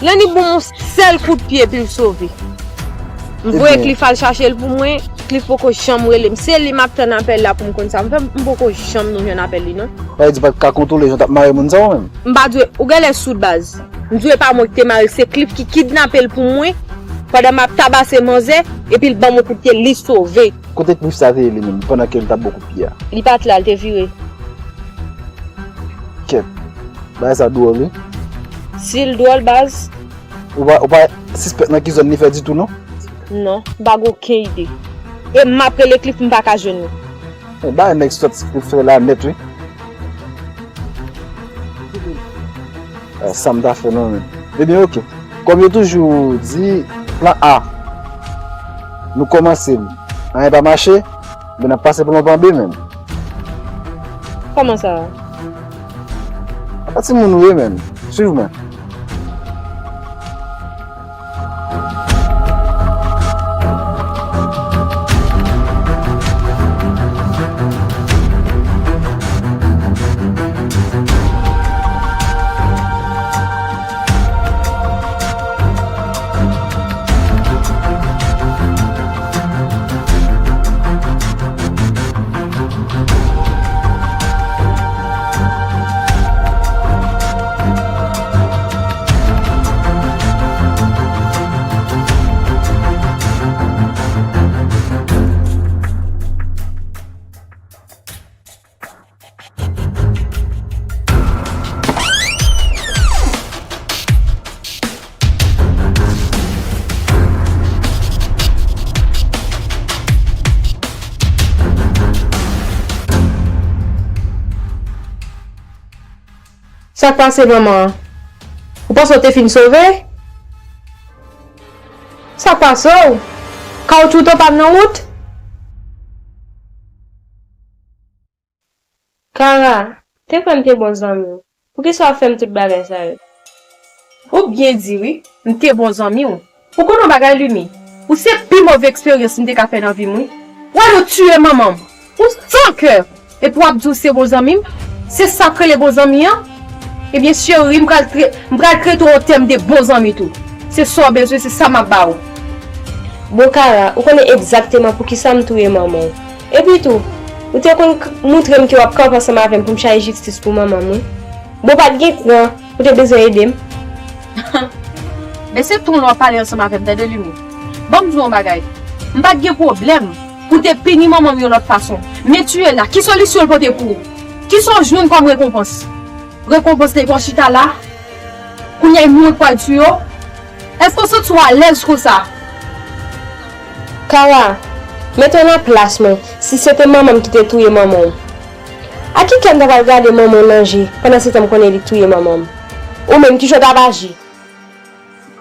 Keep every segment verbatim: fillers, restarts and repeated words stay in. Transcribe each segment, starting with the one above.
Landy ban m yon sèl kout pye epi l sove. M voye Cliff al chache l pou mwen, Cliff poko janm rele m. Se li m ap tann apèl la pou m konn sa m fè, m poko janm nan jwenn apèl li non. Sa vle di ou pa t ka kontwole jan w t ap mare moun sa ou menm? M pa dwe, ou genlè soud baz. M dwe pa mwen ki te mare, se Cliff ki kidnape l pou mwen, pandan m ap tabase manzè, epi l ban m yon kout pye, li sove. Kote Cliff sa te ye li menm, pandan ke l t ap ba w kout pye a? Li pa t la, l te vire. Kèt. Bagay sa dwòl wi. Si l dwòl baz. Ou pa, ou pa sispèk nan ki zòn li fè ditou non? Non, m pa gen okenn ide. E m ap rele Cliff, m pa ka jwenn li. E bagay nèg sòt Cliff fè la nèt wi. Eh, sa m ta fè non menm. Ebyen oke. Kòm yo toujou di plan A, nou kòmanse l, anyen pa mache, men n ap pase plan plan B menm. Kòman sa? Apa timoun ou ye menm. Swiv mwen. Sa k pase manman an? Ou panse w te fin sove? Sa k pase w? Kawotchou tonbe nan wout? Kara, te kwè m te bon zanmi w. Poukisa w ap fè m tout bagay sa yo? Ou byen di wi, m te bon zanmi w. Ou konn yon bagay Lumi? Ou se pi move eksperyans m te ka fè nan vi m wi. Wè nou tiye manman m. Ou san kè. Epi w ap di w se bon zanmi m? Se sa k rele bon zanmi an? Ebyen cheri, m pral tre-, m pral trete w an tèm de bon zanmi tou. Se sa w bezwen, se sa m ap ba ou. Bon Kara, ou konnen egzakteman poukisa m touye manman w. Epi tou, ou te konn k-, moutre m ke w ap kanpe ansanm avè m pou m chache jistis pou manman m wi. Bon, w pa t gen kran, ou te bezwen ede m. Men se ton lè w ap pale ansanm avè m, tande Lumi. Ban m di w yon bagay. M pa t gen pwoblèm pou te pini manman m yon lòt fason. Men tiye l la, ki solisyon l pote pou ou? Kisa w jwenn kòm rekonpans? Rekonpans li pou w chita la? Kounye a e mwen k pral tiye w? Èske w santi w alèz konsa? Kara, mete w nan plas mwen, si se te manman m ki te touye manman w, a ki kè m ta pral gade manman w nan je pandan se tan m konnen li k touye manman m? Ou menm, kijan w t ap aji?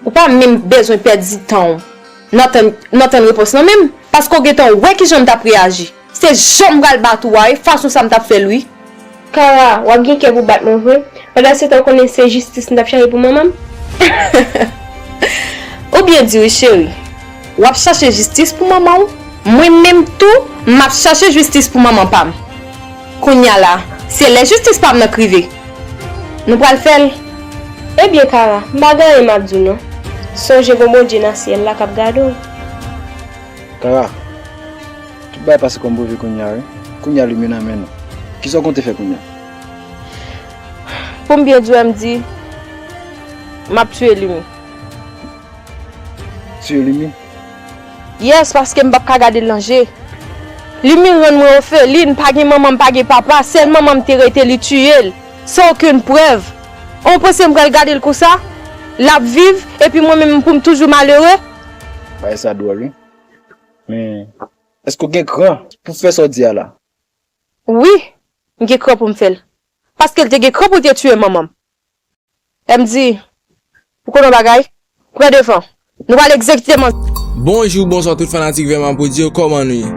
Ou pa menm bezwen pèdi tan w nan tann, nan tann repons nan menm, paske w gentan wè kijan m t ap reyaji. Se jan m pral bat ou a wi, fason sa m t ap fè l wi. Kara, w ap gen kè pou bat mwen vre? Pandan se tan w konnen se jistis m t ap chache pou manman m. Ou byen di wi cheri. W ap chache jistis pou manman w? Mwen menm tou, m ap chache jistis pou manman pa m. Kounye a la, se lè jistis pa m nan k rive. Nou pral fè l. Ebyen Kara, m pa gen anyen m ap di w non. Sonje gon Bondye nan syèl la k ap gade w. Kara, tout bagay pase kòm preve kounye a wi. Kounye a Lumi nan men nou. Kisa w konte fè kounye a? Pou m byen di w, M D, m ap tiye Lumi. Tiye Lumi? Yes, paske m p ap ka gade l nan je. Lumi rann mwen ofelin, pa gen manman, m pa gen papa, sèl manman m te rete, li tiye l, san okenn prèv. Ou panse m pral gade l konsa? L ap viv, epi mwen menm pou m toujou malere? Bagay sa dwòl wi. Men, èske w gen kran pou fè sa w di a la? Wi, m gen kran pou m fè l. Paske l te gen kran pou l te tiye manman m. M D, ou konn yon bagay? Pran devan. Nou pral egzekite manzè. Bonjou, bonswa tout fanatik Vèman Pwodyo, kòman nou ye?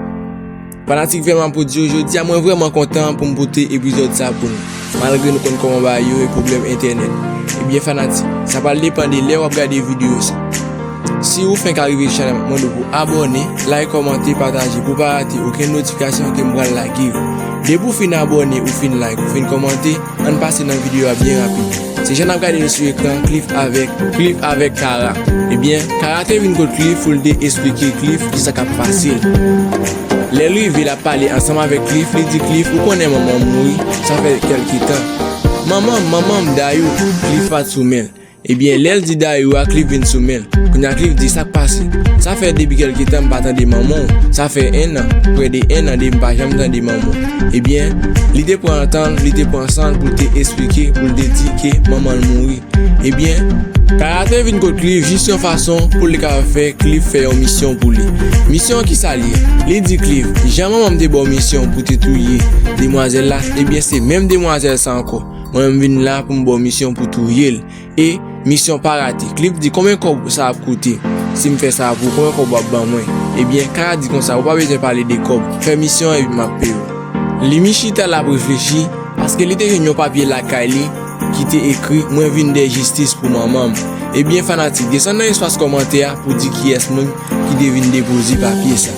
Fanatik Vèman Pwodyo, jodi a mwen vrèman kontan pou m pote epizòd sa pou nou, malgre nou konn kòman bagay yo e pwoblèm entènèt. Ebyen fanatik, sa pral depann de lè w ap gade videyo sa. Si ou fenk arive sou chanèl, mwen mande w pou abòne, like, kòmante, pataje pou w pa rate okenn notifikasyon ke m pral lage yo. Depi w fin abòne, ou fin like, ou fin kòmante, ann pase nan videyo a byen rapid. Se jan n ap gade l sou ekran, Cliff avèk, Cliff avèk Kara. Ebyen, Kara te vin kot Cliff pou l te esplike Cliff kisa k ap pase l. Lè l rive, l ap pale ansanm avèk Cliff, li di Cliff, ou konnen manman m mouri, sa fè kèlke tan. Manman m, manman m, Dayou, Cliff pa t sou men l. Ebyen, lè l di Dayou a, Cliff vin sou men l. Kounye a Cliff di, sa k pase? Sa fè depi kèlke tan m pa tande manman w. Sa fè enn an, prè de enn an depi m pa janm tande manman w. Ebyen, li te pran tan l, li te pran san l pou l te esplike, pou l te di ke manman l mouri. Ebyen, Kara te vin kot Cliff jis yon fason pou li kapab fè Cliff fè yon misyon pou li. Misyon kisa l ye? Li di Cliff, jan manman m te ba w misyon pou te touye demwazèl la, ebyen se menm demwazèl sa ankò. Mwen menm vin la pou m ba w misyon pou touye l. E misyon pa rate. Cliff di, konbyen kòb sa ap koute si m fè sa pou ou, konbyen kòb w ap ban mwen? Ebyen, Kara di konsa, ou pa bezwen pale de kòb. Fè misyon an epi m ap peye w. Limi chita l ap reflechi, paske li te jwenn yon papye lakay li ki te ekri, mwen vin dèyè jistis pou manman m. Ebyen, fanatik, desann nan espas kòmantè a pou di kiyès moun ki te vin depoze papye sa.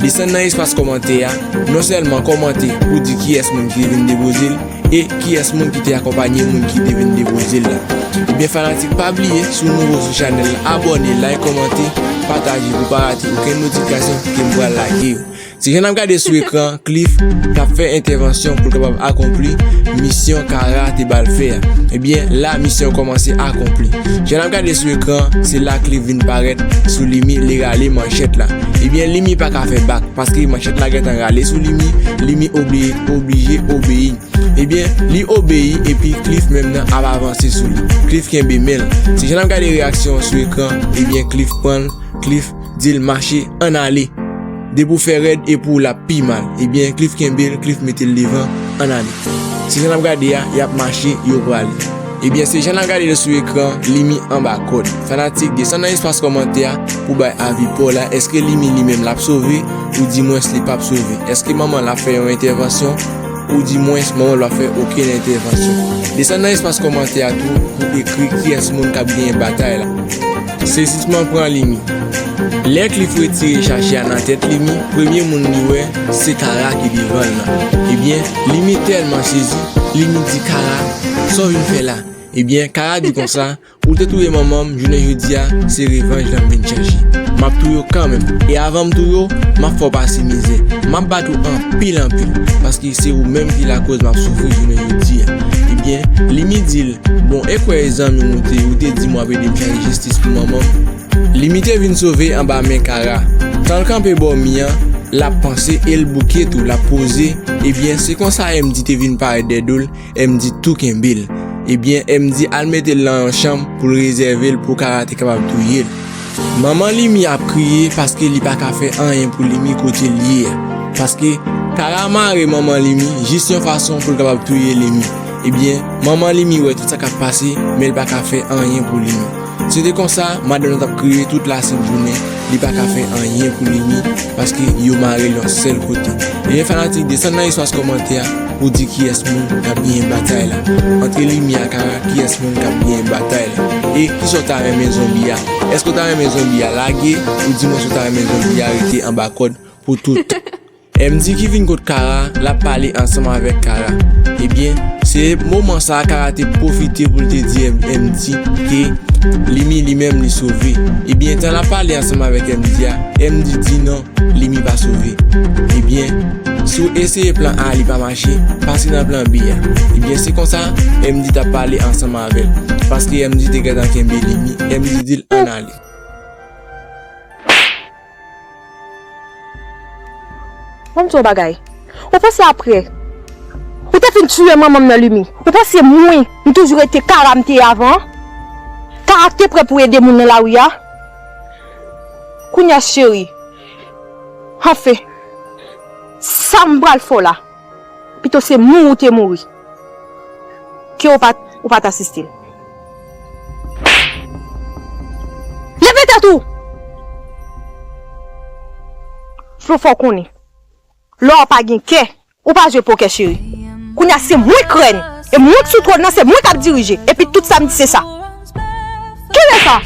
Desann nan espas kòmantè a, non sèlman kòmante pou di kiyès moun ki te vin depoze l, e kiyès moun ki te akonpanye moun ki te vin depoze l la. Ebyen, fanatik, pa bliye, si w nouvo sou chanèl la, abòne, like, kòmante, pataje pou pa rate okenn notifikasyon ke m pral lage yo. Se jan n ap gade sou ekran, Cliff t ap fè entèvansyon pou l kapab akonpli misyon Kara te ba l fè a. Ebyen, la misyon kòmanse akonpli. Jan n ap gade sou ekran, se la Cliff vin parèt sou Limi, li rale manchèt la. Ebyen, Limi pa ka fè bak, paske manchèt la gentan rale sou Limi, Limi obli-, oblije obeyi. Ebyen, li obeyi epi Cliff menm nan ap avanse sou li. Cliff kenbe men l. Se jan n ap gade reyaksyon an sou ekran, ebyen, Cliff pran l, Cliff di l mache, ann ale. Depi w fè rèd, e pou w l ap pi mal. Ebyen, Cliff kenbe l, Cliff mete l devan, ann ale. Se jan n ap gade a, y ap mache, yo prale. Ebyen, se jan n ap gade l sou ekran, Limi anba kòd. Fanatik, desann nan espas kòmantè a pou bay avi pa w la. Èske Limi li menm l ap sove, oudimwens li p ap sove? Èske manman l ap fè yon entèvansyon, oudimwens manman l p ap fè okenn entèvansyon? Desann nan espas kòmantè a tou pou ekri kiyès moun k ap genyen batay la. Sezisman pran Limi. Lè Cliff retire chache a nan tèt Limi, premye moun li wè, se Kara ki devan l lan. Ebyen, Limi tèlman sezi, Limi di, Kara, sa w vin fè la? Ebyen, Kara di konsa, ou te touye manman m, jounen jodi a, se revanj lan m vin chache. M ap touye w kanmenm. E avan m touye w, m ap fè w pase mizè. M ap bat ou anpil, anpil. Paske se ou menm ki lakoz m ap soufri jounen jodi a. Ebyen, Limi di l, bon, e kwè e zanmi w ou te, ou te di m w ap ede m chache jistis pou manman m? Limi te vin sove anba men Kara. Tan l kanpe bò mi an, l ap panse e l bouke tou, l ap poze. Ebyen, se konsa M D te vin parèt dèyè do l, M D tou kenbe l. Ebyen, M D al mete l nan yon chanm pou l rezève l pou Kara te kapab touye l. Manman Limi ap kriye paske li pa ka fè anyen pou Limi kote l ye a. Paske Kara mare manman Limi jis yon fason pou l kapab touye Limi. Ebyen, manman Limi wè tout sa k ap pase, men l pa ka fè anyen pou Limi. Se te konsa, madanm nan t ap kriye tout lasent jounen, li pa ka fè anyen pou Limi, paske yo mare l yon sèl kote. Ebyen, fanatik, desann nan espas kòmantè a pou di kiyès moun k ap genyen batay la. Ant Limi ak Kara, kiyès moun k ap genyen batay la? E kisa w ta renmen zonbi a? Èske w ta renmen zonbi a lage, oudimwens w ta renmen zonbi a rete anba kòd pou tout tan? M D ki vin kot Kara, l ap pale ansanm avèk Kara. Ebyen, se moman sa a Kara te pwofite pou l te di M-, M D ke Limi li menm li sove. Ebyen, tan l ap pale ansanm avèk M D a, M D di non, Limi pa sove. Ebyen, si w eseye plan A li pa mache, pase nan plan B a. Ebyen, se konsa, M D t ap pale ansanm avè l. Paske M D te gentan kenbe Limi, M D di l ann ale. Ban m di w yon bagay. Ou panse apre ou te fin tiye manman m nan Limi, ou panse mwen, m toujou rete Kara m te ye avan an? Kara te prè pou ede moun nan lari a? Kounye a, cheri, anfen, sa m pral fè w la? Pito se mouri w te mouri, ke w pa t, ou pa t asiste l. Leve tèt ou! Flo, fò w konnen, lè w pa gen kè, ou pa jwe pokè, cheri. Kounye a, se mwen k rèn, e mwen k sou twòn nan, se mwen k ap dirije. Epi tout sa m di, se sa. Kenbe sa!